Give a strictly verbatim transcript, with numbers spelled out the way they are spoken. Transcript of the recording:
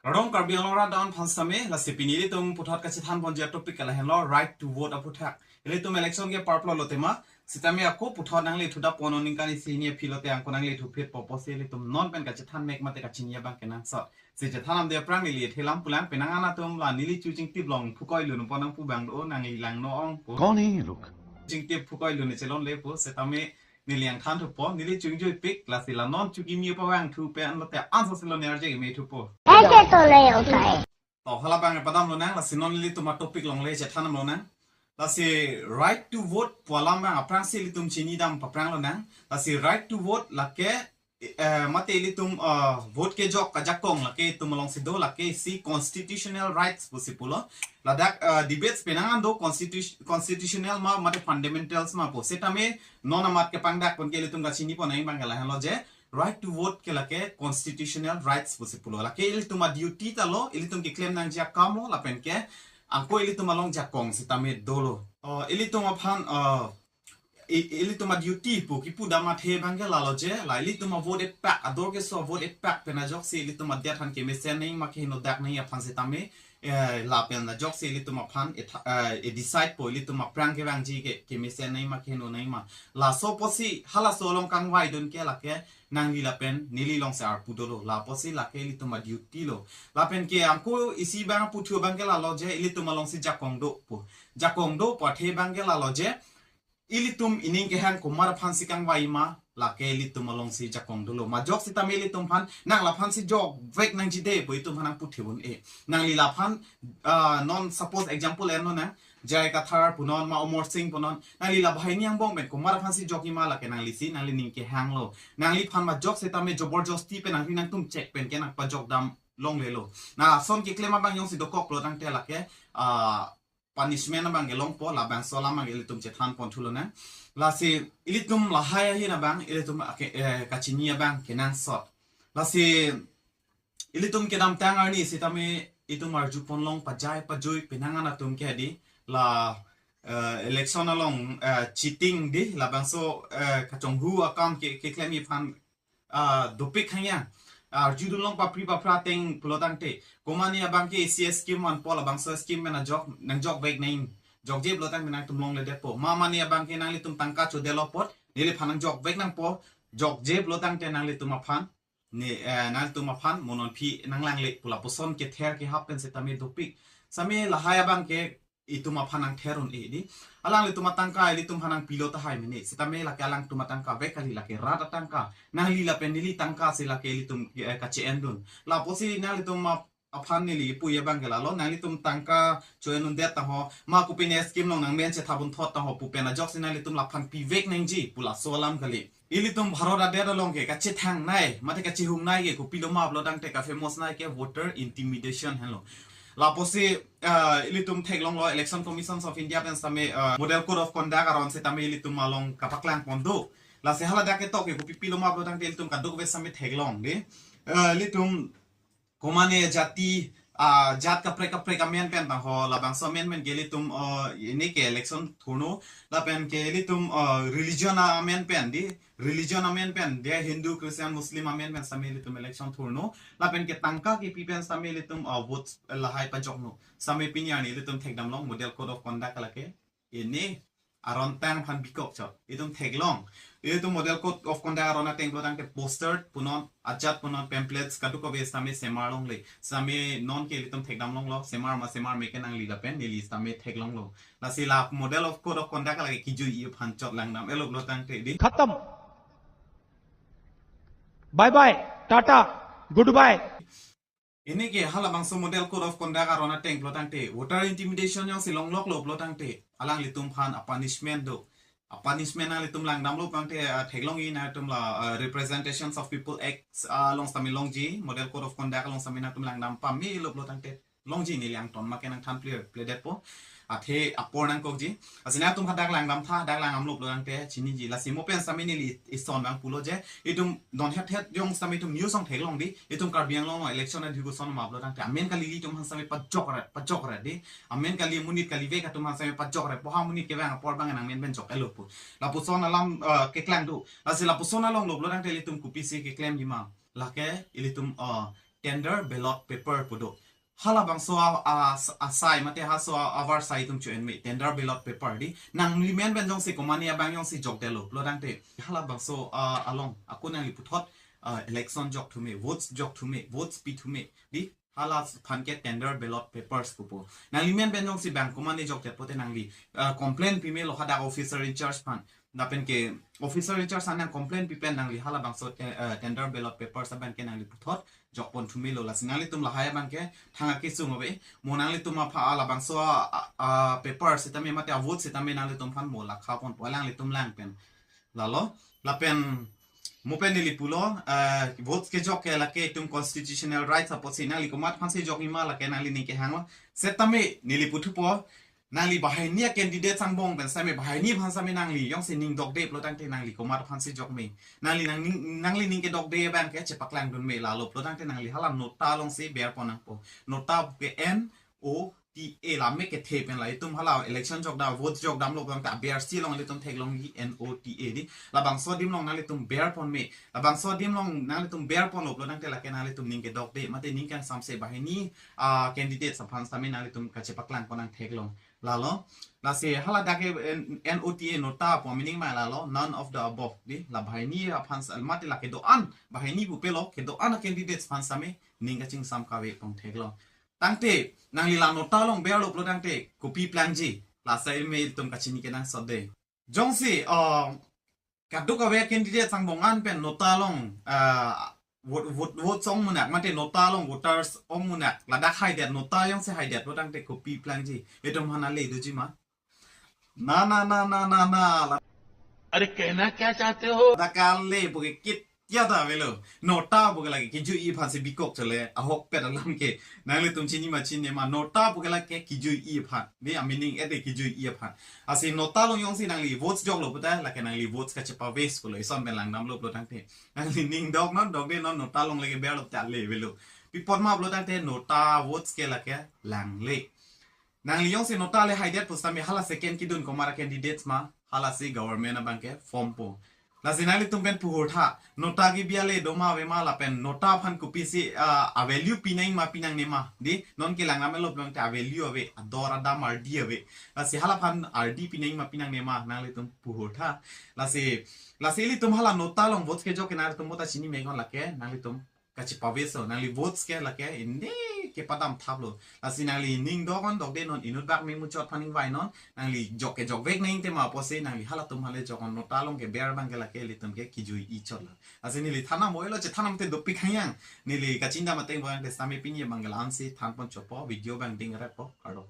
Kardom Karbi Anglong rat an aphan sitame, lasi pini ilitum puthot kachethan ponji atopic ke lahenlo, right to vote aputhak. Ilitum election ke parplo lo tema, sitame ako puthot nangli thuda pono ningkan isi hini aphi lote angko nangli thuphit po pusi ilitum non pen kachethan mek mate kachini abang kenangsot. Si chethan amde aphrang neli thelam pulang penang an atum la neli chu chingtip long phukoi lun ponang pu abang do nangli lang no ong po. कौन है ये लोग? Chingtip phukoi lun chelongle po, sitame neli angthan thupo, neli chungjui pik, lasi la non chukimi pavang thu pen lote anso silo nerje kimi thupo. ऐसे तो नहीं होता है। To hala abang padam lonang, lasi non ilitum atopic along le chethan lonang. Lasi right to vote pu alam abang aphrangsi ilitum chinidam paphrang lonang. Lasi right to vote lake, eh, mate ilitum, eh, vote kejok ajakong lake itum alongsi do, lake isi constitutional rights pusi pulo. Ladak, eh, debates penang an do constitu-, constitutional ma mate fundamentals ma pu. Sitame non amat kepangdak pon ke ilitum kachini pon nangji abang ke lahenlo je, right to vote ke lake constitutional rights pusi pulo. Lake ilitum aduty ta lo, ilitum keklem nangji akam lo, lapen ke angko ilitum along jakong sitame dolo. Eh, ilitum aphan, eh, i-, ilitum aduty pu kipu dam athe abang ke lalo je, la ilitum avote epak, ador keso avote epak pen ajoksi ilitum adet aphan kemesen nangji ma kehingno dak nangji aphan sitame, eh, lapen ajoksi ilitum aphan etha-, eh, edecide po ilitum aphrang kevangji ke kemesen nangji ma kehingno nangji ma. Laso pusi halaso along kangvaidun ke lake nangli lapen neli alongsi arpu dolo. La pusi lake ilitum aduty lo. Lapen ke angko isi abang puthu abang ke lalo je ilitum alongsi jakong do pu. Jakong do pu athe abang ke lalo je, ilitum ining kehang komat aphansi kangvai ma, lake ilitum alongsi jakong dolo. Majok sitame ilitum aphan, nang laphansi jokvek nangji de pu itum aphan nangputhivun e. Nangli laphan, ah, non suppose example en lonang, J I Kathar punon ma Amar Singh punon, nangli la banghini angbong pen komat aphansi jokji ma lake nanglisi, nanglining kehang lo. Nangliphan majok sitame joborjosti pen nangri nangtum chek pen ke nangpajok dam longlelo. Na ason keklem abang jongsi dokok lo tangte lake, ah, punishment abang ke longpo, labangso alam abang ilitum chethan pon thu lonang. Lasi ilitum lahai ahin abang ilitum ake, eh, kachini abang kenangsot. Lasi ilitum kedamtang arni sitame itum arju pon long pajai pajui penang an atum ke di la, eh, election along, eh, cheating di labangso, eh, kachonghu akam ke, keklemji aphan, ah, dopik hangya. Arjudun long papri papra ateng pulo tangte, komane abang ke isi scheme vanpo, labangso scheme pen ajok, nangjokvek nangji. Jokje pulo tangte nangtum longledet po. Ma mane abang ke nanglitum tangka chodelo apot, neliphan nangjokvek nangpo. Jokje pulo tangte nanglitum aphan, ne, eh, nanglitum aphan mo non aphi nanglangle pu lapuson kether kehap pen sitame dopik. Sitame lahai abang ke itum aphan nangther un-e di. Alanglitum atangka ilitum aphan nangpilo tahai mene. Sitame lake alangtum atangka vek kali, lake rat atangka. Nangli lapen neli tangka si lake ilitum, eh, kache-endun. Lapusi nanglitum ap-, aphan neli pu abang ke lalo, nanglitum tangka cho-endundet taho, ma kopine scheme along nangmen chethabun thot taho pu pen ajoksi nanglitum laphan pivek nangji pu laso alam kali. Ilitum Bharat adet along ke kachethangnei mate kachehungnei ke kopilo ma pulo tangte, kafamous nei ke voter intimidation henlo. Lapusi, ah, ilitum theklonglo, Election Commission of India pen sitame, ah, Model Code of Conduct aron sitame ilitum along kapaklang pon do. Lasi haladak ketok ke kopipilo ma pulo tangte ilitum kadokave sitame theklong di. Ah, ilitum komane jati, ah, jat kaprek kaprek amen pen taho, labangso amen pen ke ilitum, ah, ini ke election thurno, lapen ke ilitum, ah, religion amen pen di, religion amen pen di, Hindu, Christian, Muslim amen pen sitame ilitum election thurno, lapen ke tangka kipi pen sitame ilitum, ah, vote lahai pajokno. Sitame pini arni ilitum thekdam long Model Code of Conduct lake. Ini aron tang aphan bikok chot. Itum theklong. Itum Model Code of Conduct aron ateng pulo tangte poster punon, ajat punon, pamphlets kadokave sitame semar longle. Sitame non ke ilitum thekdam longlo, semar ma semar me ke nangli lapen neli sitame theklonglo. Lasi la Model of Code of Conduct lake kijui aphan chot langdam-etlo pulo tangte di. खत्म। Bye bye, tata, goodbye. Ini ke halabangso Model Code of Conduct aron ateng pulo tangte, voter intimidation jongsi longloklo pulo tangte, alanglitum aphan a-punishment do. A-punishment nanglitum langdamlo pulo tangte, ah, theklongji nangtum la, ah, Representations of People Act, ah, along sitame longji, Model Code of Conduct along sitame nangtum langdam pamelo pulo tangte longji, neli angton ma ke nangthan plir pledetpo. Athe apor nangkokji. Lasi nangtum hadak langdam tha, hadak langdamlo pulo tangte chiniji. Lasi mo pen sitame neli ison abang pulo je, itum don het het jong sitame itum news along theklong di, itum Karbi Anglong election adhu koson ma pulo tangte, amen kali ilitum aphan sitame pajokret, pajokret di. Amen kali, amonit kali vek atum aphan sitame pajokret. Poha amonit kevang apor abang nangmen pen jok-etlo pu. Lapuson alam, eh, keklang do. Lasi lapuson alonglo pulo tangte ilitum kopisi keklemji ma? Lake ilitum, eh, tender ballot paper pu do. Halabangso a, a, asai mate halaso a, avarsai atum cho-en me tender ballot paper di. Nangli men pen jongsi komane abang jongsi jokdetlo pulo tangte, halabangso a, along ako nangli puthot a, election jok thume, votes jok thume, votes pi thume di, halaphan ke tender ballot papers pupo. Nangli men pen jongsi bang komane jokdet pote nangli a, complain pimelo hadak officer in charge aphan. Lapen ke officer in charge aphan nang complain pi pen nangli halabangso te-, a, tender ballot papers abang ke nangli puthot jokpon thumelo. Lasi nanglitum lahai abang ke thang akesung ave. Mo nanglitum aphan halabangso a, a, a, paper sitame mate a vote sitame nanglitum aphan mo lakha ponpo, alanglitum lang pen. Lalo, lapen mo pen neli pulo, a, votes kejok ke lake itum constitutional rights apotsi nangli komat aphansi jokji ma lake nanglining kehanglo. Setame neli puthupo, nangli banghini a candidate angbong pen sitame banghini aphan sitame nangli jongsi ning dokde pulo tangte nangli komat aphansi jok me. Nangli nang ning, nanglining kedokde abang ke chepaklangdun me, lalo pulo tangte nangli hala nota alongsi berpon nangpo. Nota ke N O T A, la mek kethe pen la itum hala election jokdam, vote jokdamlo pulo tangte abersi along ilitum theklongji N O T A di. Labangso adim along nanglitum berpon me. Labangso adim along nanglitum berponlo pulo tangte lake nanglitum ning kedokde mate ning kangsamse banghini a, candidates aphan sitame nanglitum kachepaklang pon nangtheklong. Lalo, lasi haladak ke N-, N O T A nota pu meaning ma lalo, none of the above di. La banghini aphan sa-, mate la kedo-an, banghini pupelo, kedo-an a candidates aphan sitame ning kachingsam kave pon theklong. Tangte nangli la nota along berlo pulo tangte kopi plangji, la sai me itum kachini kenangsot de. Jongsi a, kadokave candidate angbong an pen nota along a, vote, vote, vote ong munak mate nota along voters ong munak, ladak haidet, nota jongsi haidet pulo tangte kopi plangji, itum aphan ale doji ma? Na na na na na na la. अरे कहना क्या चाहते हो? Ladak ale pu ke kit ya ta avelo. Nota pu ke lake kejui aphansi bikok chole, ahokpet alam ke. Nanglitum chini ma chini ma, nota pu ke lake kejui aphan. Di a meaning ede kejui aphan. Lasi nota along jongsi nangli votes joklo puta lake nangli votes kachepa waste pulo, ison pen langdamlo pulo tangte. Nangli ning dok non, dokde non, nota along lake berlo ta ale avelo. Pi apot ma pulo tangte nota votes ke lake langle. Nangli jongsi nota le haidet pusitame hala second kedun komat a candidates ma, halasi government abang ke formpo. Lasi nanglitum pen puhur tha, nota kebi ale doma ave ma lapen nota aphan kopisi a, a value pinang ma pinangne ma di, non kelang amelo pulo tangte a value ave, ador adam ardi ave. Lasi halaphan ardi pinang ma pinangne ma nanglitum puhur tha. Lasi, lasi ilitum hala nota along votes kejok ke nanglitum mota chini megon lake, nanglitum kachepa waste lo, nangli votes ke lake inde kepadam thaplo. Lasi nangli ning dokon dokde non inut bak me muchot aphan ningvai non, nangli jok kejok vek nang tema apotsi nangli halatum hale jokon, nota along keber abang ke lake ilitum ke kejui chotlo. Lasi neli than amo elo, chethan amo te dopik hangyang. Neli kachingdam ateng abang te sitame pini abang ke la-ansi than pon chotpo, video abang ding repo, kardom.